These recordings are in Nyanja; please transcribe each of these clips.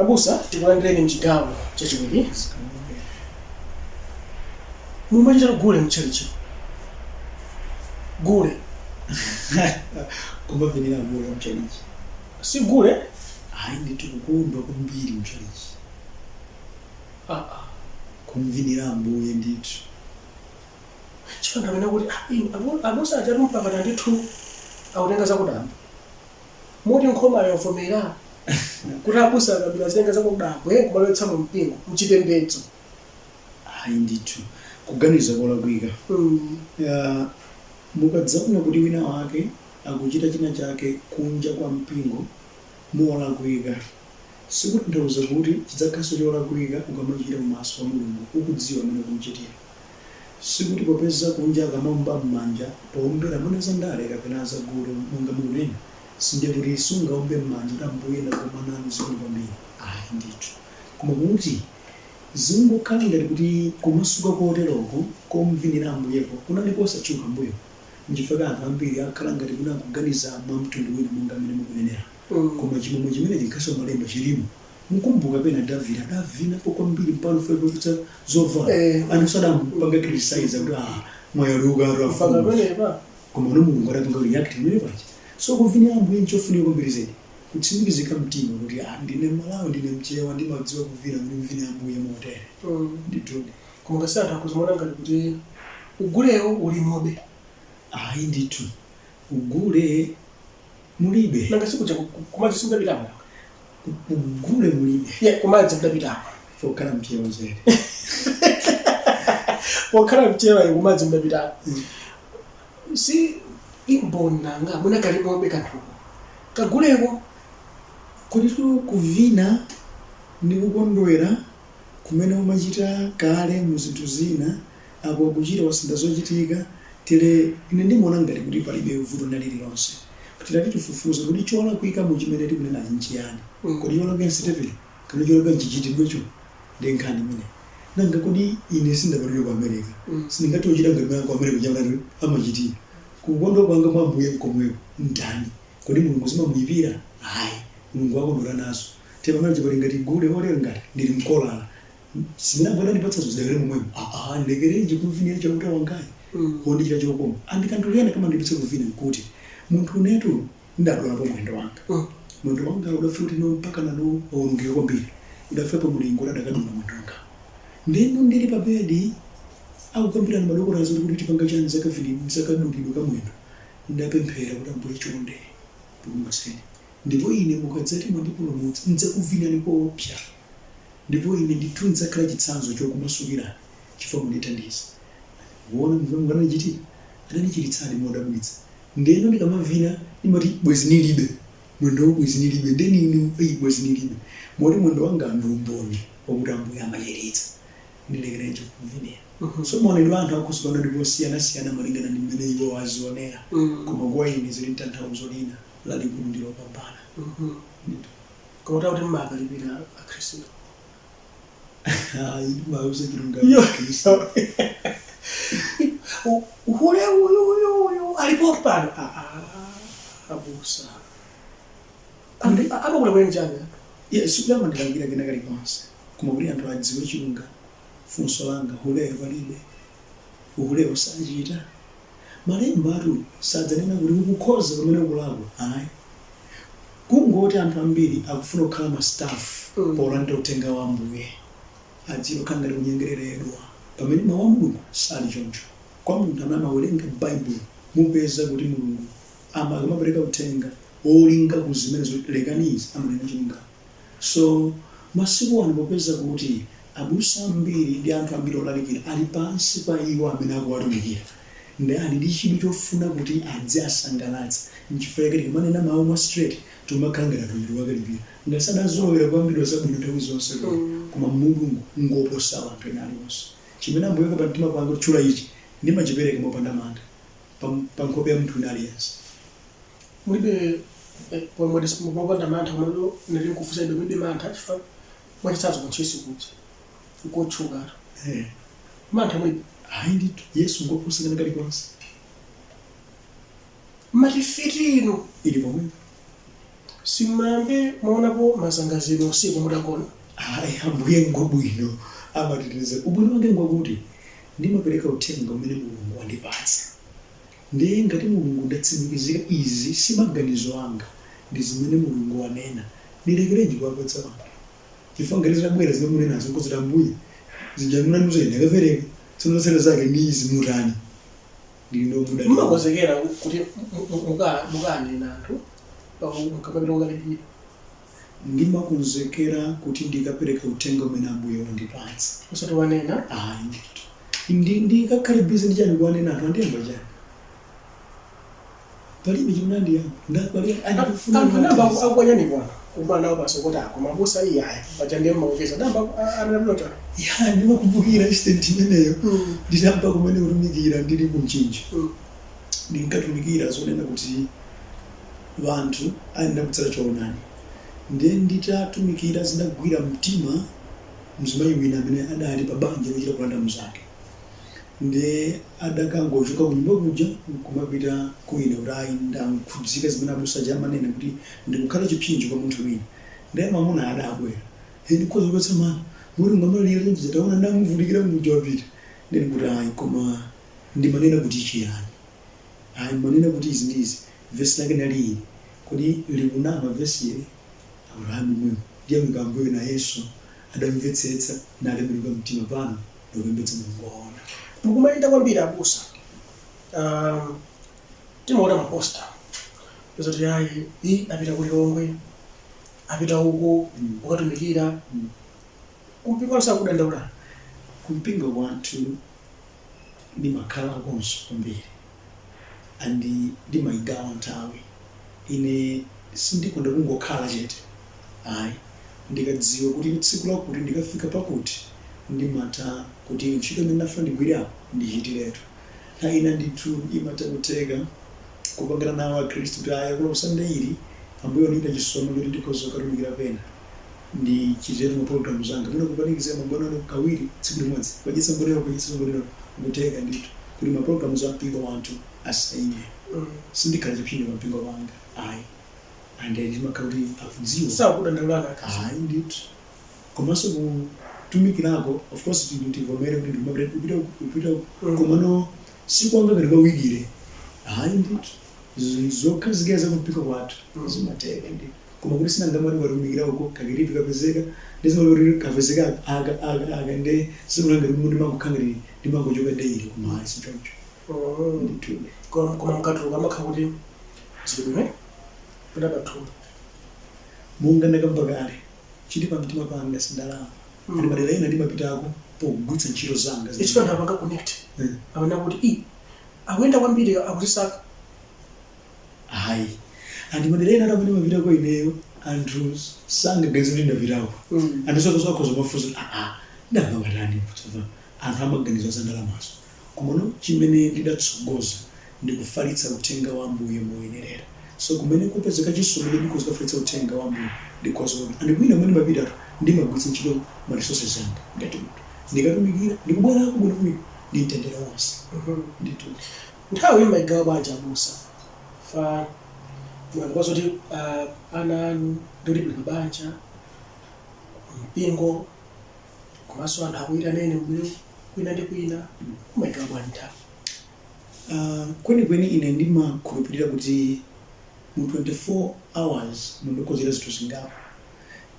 Abusa, tikulandireni mchigawo chachiwiri. Mumachita gule mtchalichi? Gule? Kumavinira Ambuye mtchalichi? Si gule? Ayi ndithu, kukondwa kwambiri mtchalichi. Ah, ah. Kumvinira Ambuye ndithu. Chifukwa amene kuti, "Ah, inu, abusa ajatu mpakana ndithu akutenga zakudambo, moti Nkhoma yavomera kuti abusa akabira azitenga zakudambwe kumalowetsa mu mpingo, mchipembedzo." Ayi ndithu, kuganiza kolakwika. Mukadzaona kuti wina wake akuchita china chake kunja kwa mpingo molakwika, sikutanthauza kuti chidzakhalanso cholakwika ukamachita pamaso pa Mulungu ukudziwa mmene ukumuchitira. Sikuti popeza kunja akamaomba mmanja poombera mwina zandale kapena zagule monga mukunena, sindiye kuti sungaombe mmanja kuti, "Ambuye, ndakoma nanu, zikomo kwambiri." Ayi ndithu. Koma kuti zingokhala ngati kuti kumasuka koteroko komvinira Ambuyeko kunali kosatchuka m'mbuyo, nchifukwa anthu ambiri akhala ngati kuti akuganiza mwa mtundu wina monga mmene mukunenera. Koma chimwemwe chimenechi ngakhalenso m'Malemba chilimo. Mukumbuka pena Davide adavinapo kwambiri mpaka kufika potulutsa zovala. Anthu sadampanga criticize kuti, "Ah, mwayaluka atu Mpaka afumu." pamenepa? Koma uno Mulungu adapanga react pamene paja. So kuvinira Ambuye nchofunika kwambiri zedi. Kutsimikizika mtima kuti, "Ah, ndine Malawi, ndine Mchewa, ndimadziwa kuvina, kuti mvine Ambuye motere." Ndithudi. Koma ngasi anthu akuzimaona ngati kuti ugulewo ulimobe. Ayi ndithu, ugule mulibe. Nanga sikuja kumadzi simudapitako nanga? Ugule mulibe. Yeah, kumadzi mudapitako? Pokhala Mchewa zedi. Pokhala Mchewa, kumadzi mudapitako? Si imbonanga mwina kalimobe kanthuko kaguleko? Koditu kuvina ndi kukondwera kumene umachita kale mu zinthu zina, apo akuchita wasintha zochitika tere, ine ndimaona ngati kuti palibe vuto lina lililonse. Titati tifufuze kuti cholakwika mu chimene tikunenachi nchiyani? Kodi cholakwika nsitepecho kapena cholakwika nchichitidwecho? Ndiye nkhani imeneyo. Nanga kodi ine sindabadwire ku America, sindingathe kuchita ngati mmene ku America kuja amachitira? Kukondwa kwanga mwa Ambuye nkomweko, ntani? Kodi Mulungu zimamuyipira? Ayi, Mulungu akondwera nazo. Ndiye pamene pali ngati gule olero ngati ndili mkolala, zimene Ambuye adandipatsazo zidakali momwemo. Aa, ndilekerenji kumvinira Chauta wangayi wondichita chokoma? And kanthu kena kamandipitsa kuvina nkuti munthu unetu ndadwalapo mwendo wanga. Mwendo wanga udafika kuti no mpaka nano waonongeka kwambiri, udafika pa mulingo kuti adakadula mwendo wanga. Ndeno ndili pa bedi akukambirana madokotala zoti kuti tipanga chani zakadulidwe ka mwendo, ndapemphera kuti, "Ambuye, chonde pulumutseni, ndipo ine mukadzati mwandipulumutsa ndidzakuvinani koopsa, ndipo ine ndithu ndidzakhala chitsanzo chokumasukirani chifukwa mwandithandiza." Mukuona Mulungu anandichitira? Anandichiritsadi modabwitsa. Ndeno ndikamavina ndimati bwezi nilibe mwendowo, bwezi nilibe ndeni inu eyi, bwezi nilibe, moti mwendo wanga ndi umboni wakuti Ambuye amachiritsa. Ndilekerenji kuvinira? So maonedwe a anthu akhoza kuona ndipo osiyanasiyana malingana ndi mmene iwo azionera, koma kwa ine zili tanthauzo lina lalikulu ndi lopambana ndithu. Koma kuti mmakalipira Akhristu? Ayi, ndimauza chilungamo Khristu. Uhule uyu uyu uyu alipo pano. Ah, ah, abusa, amakulakwirani chani? Yes, sikuti amandilakwira kena kalikonse, koma kuti anthu adziwe chilungamo. Funso langa, huleyo palibe? Uhuleyo sachita? Malembatu sadzanena kuti ukukhoza pamene ukulakwa, ayi. Kungoti anthu ambiri akufuna kukhala ma staff polandira uthenga wa Ambuye, adziwe kukhala ngati kunyengereredwa, pamene mawu a Mulungu sali choncho. Kwa munthu amene amawerenga Baibulo, mupeza kuti Mulungu akamapereka uthenga wolinga ku zimene zoti lekani izi, amanena chilungamo. So masiku ano popeza kuti abusa ambiri ndi anthu ambiri olalikira ali pansi pa iwo amene akuwatumikira, nde ali ndi chidwi chofuna kuti adziasangalatsa, nchifukwa chake tikamanena mawu mwa straight timakhala ngati atumiki wakalipira, ngati sadazolowera kukambidwa zabwino nthawi zonse kodi. Koma Mulungu ngoposa anthu ena aliwonse. Chimene Ambuye aika pamtima panga kuti tchula ichi, ndimachipereka mopanda mantha pa nkhope ya munthu wina aliyense. Mulibe pomwe mopanda mantha, komano ndili nkufunsa ibe, mulibe mantha chifukwa mwachitsanzo kuntchisi kuja nkotchukatu? Eh. Mantha mulibe? Ayi ndithu, Yesu ngoposa kena kalikonse. Mati fiti inu? Ili pomwepo. Simunayambe mwaonapo mazangazidwe usiku mutagona? Ayi, Ambuye ngwabwino, amateteza. Ubwino wake ngwakuti ndimapereka uthenga umene Mulungu wandipatsa. Ndiye ngati Mulungu ndatsimikizika izi si maganizo anga, ndi zimene Mulungu wanena, ndilekerenji kuwapatsa anthu? Chifukwa ngati zitabwera zimene munenazo, nkuzati Ambuye, zija munandiuza ine ndakapereka, tsono zotsatira zake ndi izi, mutani? Ndili ndi omudalira. Mumakonzekera kuti mukanena anthu mukamapita kukalalikira? Ndimakonzekera kuti ndikapereka uthenga umene Ambuye wandipatsa. Osati wanena? Ayi ndithu. Ndikakhale busy ndi chani kuwanena anthu? Andiyamba chani? Palibe chimene andiyamba. Ndapali andikufuna Anthu anayamba kuwathandiza. akukwanyani pano kumana nawo paso kuti akoma abusa iye ayi paja ndiye mmakucheza damba anena chani? Ya, ndimakumbukira incident imeneyo. Nditayamba kumene kutumikira ndili ku Mchinji. Ndinkatumikira zonena kuti wanthu ayenera kutsata choonadi. Ndiye nditatumikira zidagwira mtima mzimayi wina amene adali pa banja lochita kulanda mnzake. Ndiye adakangochoka kunyumba kuja nkumapita kwina kuti ayi, ndakhudzika zimene abusa aja amanena kuti ndikukhala chipsinjo kwa munthu wina. Ndiye mwamuna adabwera. He, ndikhoza kupatsa mano. Moti ungamalalikira chonchi taona ndamuvutikira muja wapita. Ndiye ndikuti ayi, koma ndimanena kuti chiyani? Ayi, ndimanena kuti izi ndi izi. Vesi lake nali ili. Kodi likunama vesi ili? Akuti ayi, momwemo. Ndiyamika Ambuye nayenso adamvetsetsa natembenuka mtima pano ndikupembedza Mulungu woona. Mukumayenda kwambiri abusa, timaona ma poster zoti ayi i apita ku Lilongwe, apita uku kukatumikira. Kumpingo sakudandaula? Kumpingo kwathu ndimakhalakonso kwambiri and ndimaigawa nthawi. Ine sindikonda kungokhala chete ayi. Ndikadziwa kuti tsiku lakuti ndikafika pakuti, ndimatha kuti ntchito imene ndafuna ndigwire apo ndichitiretu. Nthawi ina ndithu imatha kutheka kupangana nawo akhristu kuti ayi akulu, Sunday ili Ambuye wandichita chisomo choti ndikhoza kukatumikira pena, ndichitiretu ma programs anga. Mwina kupanikizira magonero kawiri tsiku limodzi, kukadyetsa mgonero, kukadyetsa mgonero, nkutheka ndithu kuti ma programs a mpingo wanthu asaime. Sindikhala chipsinjo pa mpingo wanga ayi, and ndimakhala kuti akudziwa. Sakudandaulana akhristu? Ayi ndithu. Komanso kutumikirako, of course tivomere kuti ndikumapita kupita kupita, komano sikwanga ngati kwa weekly ayi ndithu. Zokhazikika za kumpingo kwathu zimatheka ndithu. Koma kuti sinangamati ukatumikira uko kakiripi kapezeka, ndizimati kuti kapezeka aka aka aka, nde sikunanga ngati ndimangokhala ngati ndimangochoka daily, koma ayi, sichoncho ndithu. Koma mukatuluka amakhala kuti zili bwino pena pathumba? Monga ndakamba kale, chili pamtima panga sindalama. Andi madera ena ndimapitako pogwiritsa ntchito zanga. Ichi anthu apanga connect, amene akuti i akuyenda kwambiri akuzisaka. Ayi, andi madera ena amene ndimapitako ineyo anthu sangaganize kuti ndapitako. Anthu sokoso akhoza mafunso kuti aa, ndamanga tsopano. Anthu amaganiza za ndalamazo, komano chimene ndidatsogoza ndikufalitsa uthenga wa Ambuye moyenerera. So kumene kupezeka chisomo choti ndikhoza kufalitsa uthenga wa Ambuye, ndikhoza kuti andi kwina kumene ndimapitatu ndimagwiritsa ntchito ma resources anga ngati munthu, ndikatumikira ndikubwerako bwinobwino ndi mtendere wonse ndithu. Nthawi mmayigawa bwanji abusa? Fa mukamba zoti ana anu ndikuti muli pabanja, mpingo, komanso anthu akuyitaneni mbwino kwina ndi kwina, mumayigawa bwanji nthawi? Kwenikweni ine ndimakhulupirira kuti mu 24 hours munthu ukhoza zinthu zingapo,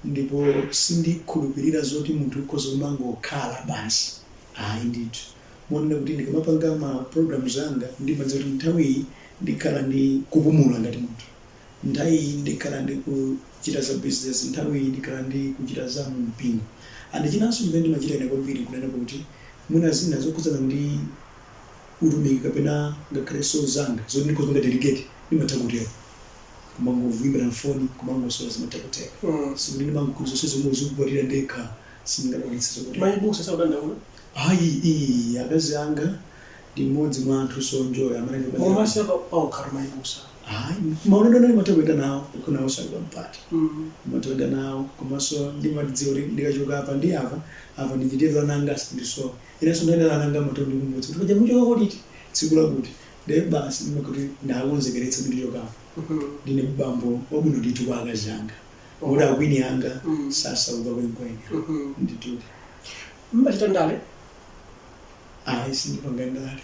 ndipo sindikhulupirira zoti munthu ukhoza kumangokhala basi ayi ndithu. Monena kuti ndikamapanga ma programs anga ndimadziwa kuti nthawi iyi ndikhala ndi kupumula ngati munthu, nthawi iyi ndikhala ndi kuchita za business, nthawi iyi ndikhala ndi kuchita za mu mpingo. And chinanso chimene ndimachita ine kwambiri kunena kuti mwina zina zokhudzana ndi utumiki kapena ngakhalenso zanga zoti ndikhoza kupanga delegate, ndimatha kutero, kumangoimbira foni, kumangosola, zimatha kutheka. Sikuti ndimangokhuza zonse zomwe zikukwatira ndekha, sindingakwanitse zokutero. Mayibusa sakudandaula? Ayi, iyi akazi anga ndi mmodzi mwa anthu sonjoya amene ali pabanja. Mumasiya paokha mayibusa? Ayi, maulendo ena ndimatha kuyenda nawo, kunawo sali pampata. Ndimatha kuyenda nawo, komanso ndimadziwa kuti ndikachoka apa ndi apa apa ndichitiro ananga asandisowe. Inenso ndayenda ananga amatha kundikumbutsa kuti paja muchoka koliti tsiku lakuti. Ndiye basi ndimakuti ndakonzekeretsa kuti ndichokapo. Ndine bambo wabwino ndithu kwa akazi anga, moti akwini anga sasauka kwenikweni ndithu. Mmachita ndale? Ayi, sindipanga ndale,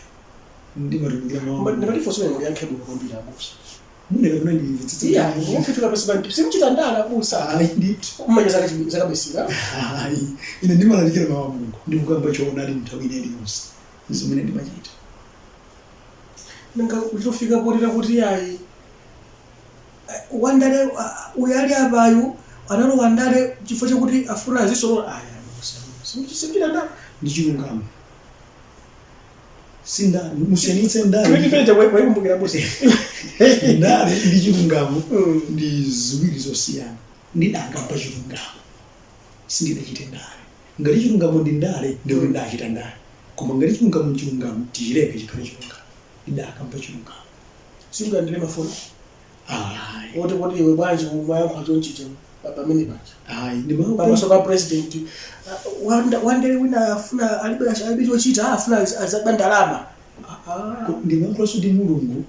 ndimatumikira mawu. Ndimatifunso imene muliyankhe bwino kwambiri, abusa. Muneka kuna ndimvetsetse. Iya, muyankhe pasi pa simuchita ndale, abusa? Ayi ndithu. Mmanya zakabisira? Ayi, ine ndimalalikira mawu a Mulungu, ndikukamba choonadi nthawi ine iliyonse, zimene ndimachita. Nanga uchitofika potera kuti ayi, wandale uyu ali apayu analowa ndale chifukwa chakuti afuna azisolola? Ayi abusa, simuchita ndale. Ndi chilungamo, sinda musiyanitse ndale. Waikumbukira, abusa? Ndale ndi chilungamo ndi ziwiri zosiyana. Ndidakamba chilungamo, sindidachite ndale. Ngati chilungamo ndi ndale, ndikuti ndachita ndale, koma ngati chilungamo nchilungamo, tichileke chikhale chilungamo. Ndidakamba chilungamo. Simulandire mafoni Ayi. oti kuti iwe bwanji umayankha chonchicha pamene paja Ayi, ndima pamaso pa president, wandale wina afuna alibe chochita, afuna azaba ndalama? Ah, ah. Ndimayankhulanso ndi Mulungu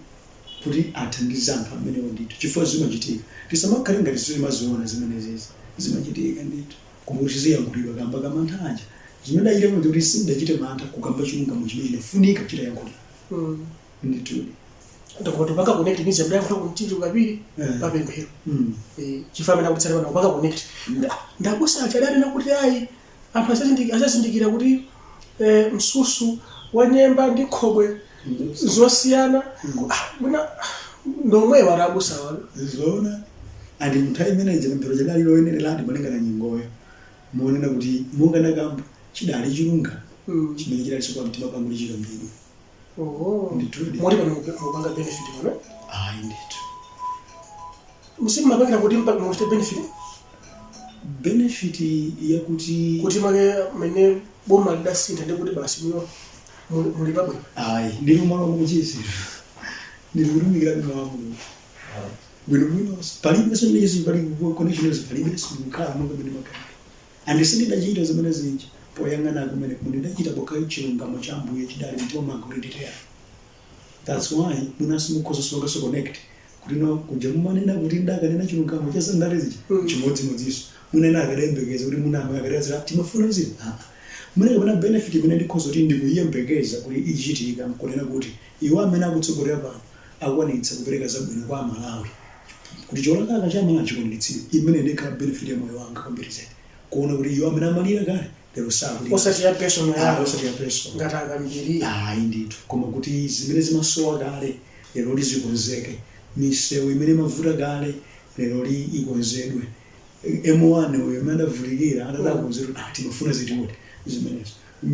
kuti athandize anthu amenewo ndithu, chifukwa zimachitika. Tisamakhale ngati sitimaziona zimenezezi, zimachitika ndithu, koma kuti ziyankhulidwa kamba kamantha aja zimene ndachita pamene kuti sindachite mantha kukamba chilungamo chimene chinafunika chitayankhulidwa. Ndithudi. Ndakoma tupanga connect nizi mdayankhula kumchinji ukapiri papemphero. Chifukwa amene akutsata pano kupanga connect, ndabusa achadani nakuti ayi, anthu azazindikira kuti msusu wa nyemba ndi khobwe zosiyana. Ah, mwina ndomwewa ati abusa wanu. Zoona, andi nthawi imeneyi chipemphero chidali loyenereradi malingana na nyengoyo, monena kuti monga ndakamba, chidali chilungamo chimene chidalinso pa mtima pangu kuti chikambidwe. Oho. Ndithudi. Moti pano mupanga benefit pano? Ayi ndithu. Musimapangira kuti muchite benefit? Benefit yakuti? Kuti make mene boma lidasintha ndi kuti basi muyo muli pabwino. Ayi, ndili kumalo mukuchizira, ndili kutumikira bwino wa Mulungu bwinobwino, palibenso chinechi, pali connection yonse, palibenso. Ndikukhala monga mene makhalira, andi sindidachita zimene zinja poyang'ana kumene, koma ndidachita pokha chilungamo cha Ambuye chidali mtima mwanga kuti nditero. That's why mwinanso mukhoza songaso connect kuti no kuja mumanena kuti ndakanena chilungamo cha zandale zija. Chimodzimodzinso munena akadayembekeza kuti munama akadazira timafuna zili. Ah, mwina kapena benefit imene ndikhoza kuti ndikuyiyembekeza kuti ichitika nkunena kuti iwo amene akutsogolera pano akwanitsa kupereka zabwino kwa Amalawi kuti cholakalaka cha Amalawi chikwaniritsidwe. Imene ndikhala benefit ya moyo wanga kwambiri zedi, kuona kuti iwo amene amalira kale lero sakulira. Osati ya personal yako. Osati ya personal. Ngati akambiri. Ayi ndithu, koma kuti zimene zimasowa kale lero lizikonzeke, misewu imene imavuta kale lero li ikonzedwe, M1 uyo imene adavutikira atatakonzedwa, ah, timafuna zitiwoti zimenezo.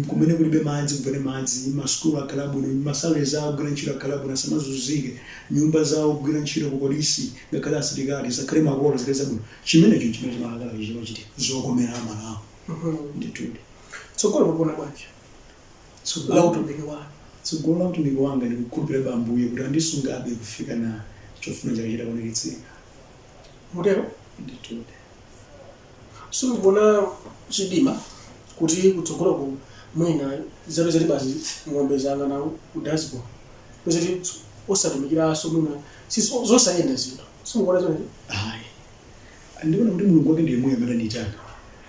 Kumene kulibe madzi kupene madzi, masukulu akhala abwino, ma salaries awo kugwira ntchito akhala abwino, asamazunzike, nyumba zawo kugwira ntchito ku polisi ngakhale asilikali zisakhale makolo, zikhale zabwino. Chimenecho chimene chimalakala chimachitika zokomera Amalawi ndithudi. Tsogolo mukuona bwanji la utumiki wanu? Tsogolo la utumiki wanga, ndikukhulupirira Ambuye kuti andisungabe kufika na chofuna chake chitakwaniritsidwa. Mutero? Ndithudi. Simukuona chidima kuti kutsogoloku mwina zapezati basi ng'ombe zanga na ku dashboard, pezati osatumikiranso, mwina si zosayenda zinthu? Simukuona zimenezi? Ayi, ndikuona kuti Mulungu wake ndi yemweyo amene andiyitana,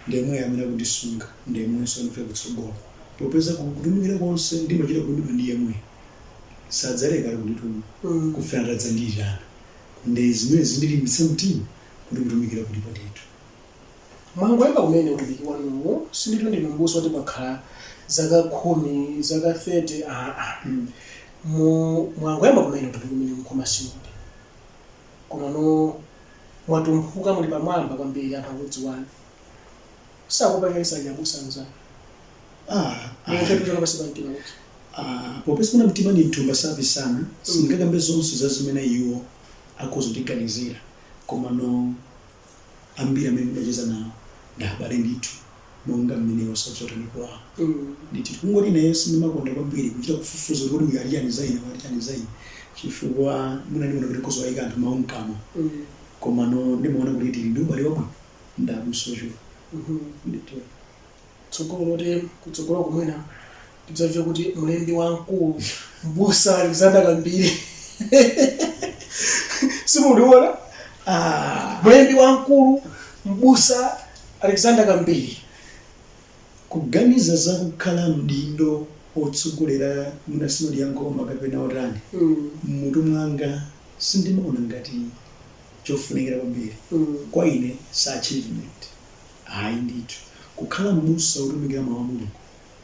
ndi yemweyo amene akundisunga, ndi yemwenso andifika kutsogolo, popeza kutumikira konse ndimachita kutumidwa ndi yemweyo, sadzaleka ali kundituma kufika atadzandiyitana. Ndi zimene zindilimbitsa mtima kuti kutumikira kulipo ndithu. Mwangoyamba kumene utumiki wanuwo, sinditu ndinu mbusa kuti mwakhala zaka 10, zaka 30, aa. Mwangoyamba kumene utumiki umene Nkhoma Sinodi, komano mwatumphuka, muli pamwamba kwambiri, anthu akudziwani. Sakupangeni nsanje abusa anzanu? Ah. Mukuchoka pansi pa mtima kuti Ah, popeza kuna mtima ndi mthumba sapisana, sindingakambe zonse za zimene iwo akhoza kutiganizira, koma no ambiri amene ndimacheza nawo ndi abale ndithu, monga mmene iwo sadziwa utumiki wawo. Ndithu, kungoti ineyo sindimakonda kwambiri kuchita kufufuza kuti kodi uyu ali chani za ine, uyu ali chani za ine, chifukwa mwina ndimaona kuti khoza wayika anthu mawu mkamwa. Koma no ndimaona kuti tili ndi ubale wabwino ndi abusa ochuluka ndithu. Tsogolo loti kutsogolo kumwina Tidzamve kuti mlembi wamkulu Mbusa Alexander Kambiri. Simundiona? Ah, Mlembi wamkulu Mbusa Alexander Kambiri. Kuganiza za kukhala mdindo otsogolera mwina sinodi ya Nkhoma kapena otani, mmutu mwanga sindimaona ngati chofunikira kwambiri. Kwa ine si achievement ayi ndithu. Kukhala m'busa wotumikira mawu a Mulungu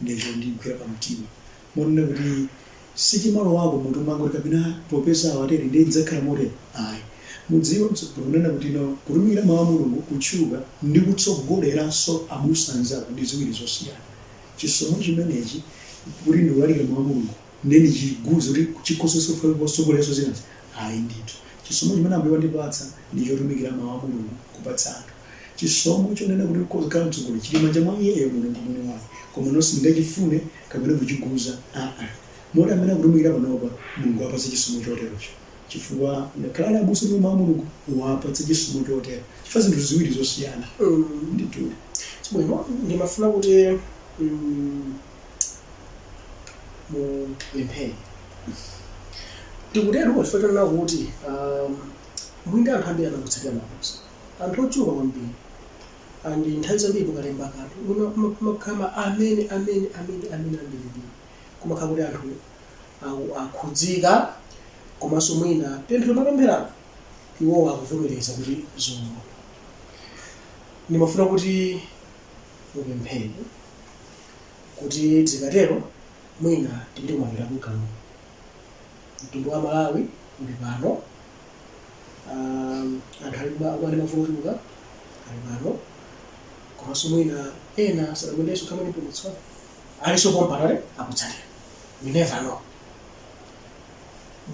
ndiye chondigwira pamtima, monena kuti sichimalowako mmutu mwanga kuti kapena popeza awa atere ndiye ndidzakhala motere ayi. Mudziwe mtsogoleri kunena kuti no kutumikira mawu a Mulungu, kutchuka ndi kutsogoleranso abusa anzako ndi ziwiri zosiyana. Chisomo chimenechi kuti ndikulalikira mawu a Mulungu ndiye ndichiguze kuti chikhozenso kufika potsogoleranso zinazi ayi ndithu. Chisomo chimene Ambuye wandipatsa ndi chotumikira mawu a Mulungu kupatsa anthu. Chisomo chonena kuti ukhoza kukhala mtsogoleri chili m'manja mwa iyeyo Mulungu mwini wake, koma no sindingachifune kapena kuchiguza aa. Moti amene akutumikira panopa Mulungu awapatse chisomo choterocho chifukwa ngakhale ali abusa otumikira mawu a Mulungu wapatse chisomo chotero chifukwa zinthu ziwiri zosiyana ndithu. Chabwino, ndimafuna kuti mupemphere. Ndikutero chifukwa chonena kuti muli ndi anthu ambiri amakutsatira abusa, anthu ochuluka kwambiri, and nthawi zambiri mukalemba kanthu kumakhala ma amen, amen, amen, amen ambirimbiri. Kumakhala kuti anthu akhudzika, komanso mwina pemphero mwapempheralo iwowo akuvomereza kuti zoona. Ndimafuna kuti mupemphere kuti zikatero mwina tipite kumapeto a programu. Mtundu wa Malawi uli pano, anthu ali akumana ndi mavuto ochuluka ali pano, komanso mwina ena sadamulandire Yesu kukhala mpulumutsi wawo alinso pompano akutsatira. We never know.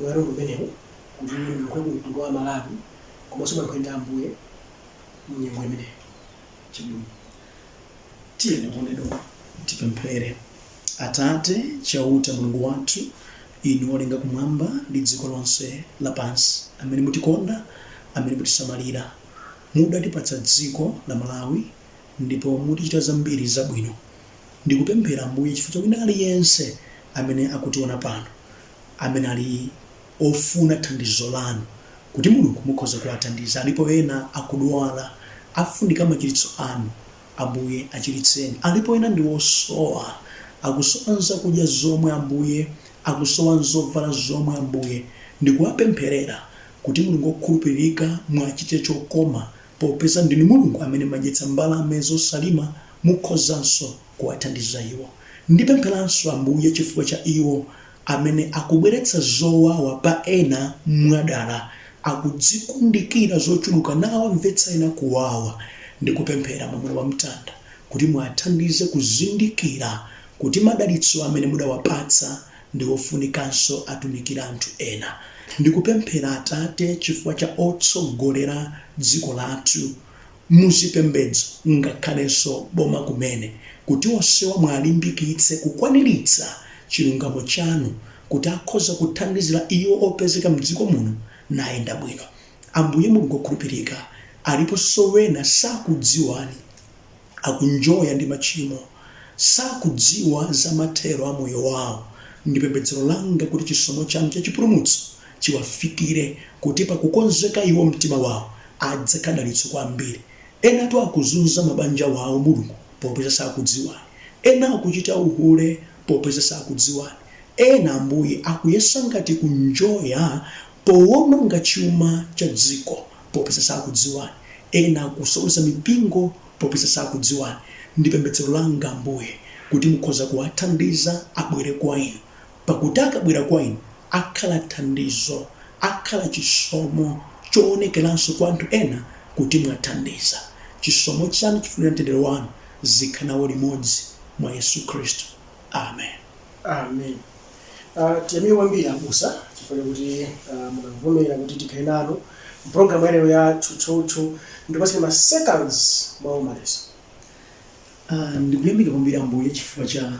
Mwayi ndi umenewu kuti muyankhule ku mtundu wa Malawi komanso muyankhule ndi Ambuye mnyengo imeneyo. Chabwino. Tiyeni okondedwa tipemphere. Atate Chauta Mulungu wathu, Inu olenga kumwamba ndi dziko lonse lapansi, amene mutikonda, amene mutisamalira, mudatipatsa dziko la Malawi ndipo mutichita zambiri zabwino. Ndikupemphera Ambuye chifukwa cha wina aliyense amene akutiona pano, amene ali ofuna thandizo lanu, kuti Mulungu mukhoza kuwathandiza. Alipo ena akudwala, afunika machiritso anu. Ambuye achiritseni. Alipo ena ndi osowa, akusowa nzakudya zomwe Ambuye, akusowa nzovala zomwe Ambuye. Ndikuwapempherera kuti Mulungu okhulupirika muwachitire chokoma popeza ndinu Mulungu amene madyetsa mbalame zosalima mukhozanso kuwathandiza iwo. Ndipempheranso Ambuye chifukwa cha iwo amene akubweretsa zowawa pa ena mwadala, akudzikundikira zochuluka nawamvetsa ena kuwawa. Ndikupemphera mwamuna wa mtanda kuti muwathandize kuzindikira kuti madalitso amene mudawapatsa ndi ofunikanso atumikire anthu ena. Ndikupemphera Atate chifukwa cha otsogolera dziko lathu muzipembedzo ngakhalenso boma kumene, kuti onsewa muwalimbikitse kukwaniritsa chilungamo chanu kuti akhoza kuthandizira iwo opezeka mdziko muno nayenda bwino. Ambuye Mulungu okhulupirika, aliponso wena sakudziwani, akunjoya ndi machimo, sakudziwa za mathero a moyo wawo. Ndi pembedzero langa kuti chisomo chanu cha chipulumutso chiwafikire, kuti pakukonzeka iwo mtima wawo, adzakhala dalitso kwa ambiri. Enatu akuzunza mabanja wawo, Mulungu, popeza sakudziwani. Ena akuchita uhule popeza sakudziwani. Ena, Ambuye, akuyesa ngati kunjoya powononga chuma cha dziko popeza sakudziwani. Ena akusokoneza mipingo popeza sakudziwani. Ndi pembedzero langa, Ambuye, kuti mukhoza kuwathandiza abwere kwa Inu. Pakuti akabwera kwa Inu, akhala thandizo, akhala chisomo choonekeranso kwa anthu ena kuti mwathandiza. Chisomo chanu, chifundo ndi mtendere wanu zikhale nawo limodzi mwa Yesu Khristu. Amen. Amen. Tiyamike kwambiri abusa chifukwa chakuti munavomera kuti tikhale nanu mpulogalamu ya lero ya Tchutchutchu. Ndikupatseni ma seconds mawu omaliza. Ndikuyamika kwambiri Ambuye chifukwa cha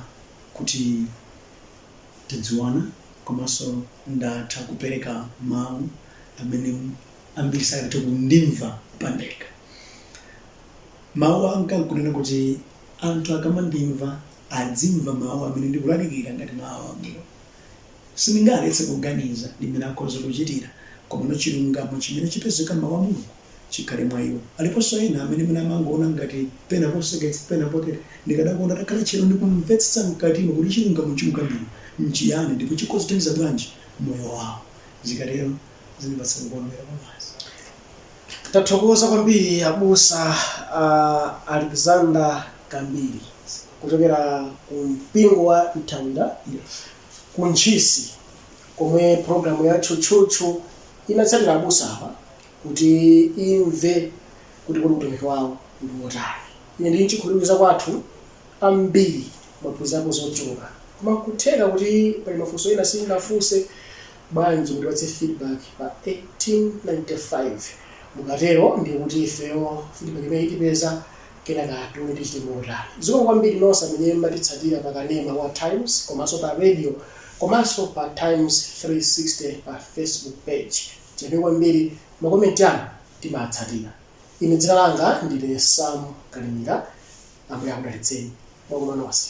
kuti tadziwana komanso ndatha kupereka mawu amene ambiri sakanatha kundimva pandekha. Mawu anga nkunena kuti anthu akamandimva Adzimva mawu amene ndikulalikira ngati mawu a Mulungu. Sindingaletse kuganiza ndi mmene akhoza kuchitira, komano chilungamo chimene chipezeka m'mawu a Mulungu chikhale mwa iwo. Aliponso ena amene mwina amangoona ngati pena poseketsa, pena potere. Ndikadakonda atakhala tcheru ndi kumvetsetsa mkatimo kuti chilungamo chikukambidwa n'chiyani ndipo chikhoza kuthandiza bwanji moyo wawo. Zikatero zindipatsa kukondwera kwabasi. Tathokoza kwambiri abusa a Alexander Kambiri kuchokera ku mpingo wa Nthawira ku Ntchisi komwe programu ya Tchutchutchu inatsatira abusa awa kuti imve kuti kodi utumiki wawo ndi wotani. Ine ndili nchikhulupiriro kwathu ambiri mwaphunzirapo zochuluka. Koma nkutheka kuti pali mafunso ena sindinafunse, bwanji mutipatse feedback pa 1895 mukatero ndiye kuti ifeyo feedback imene itipeza kenaka tione tichite motani. Zikomo kwambiri nonse amene mmatitsatira pa kanema wa Times komanso pa radio komanso pa Times 360 pa Facebook page. Tiyamike kwambiri makomenti anu timatsatira. Ine dzina langa ndine Sam Kalimira. Ambuye akudalitseni. Mwakoma nonse.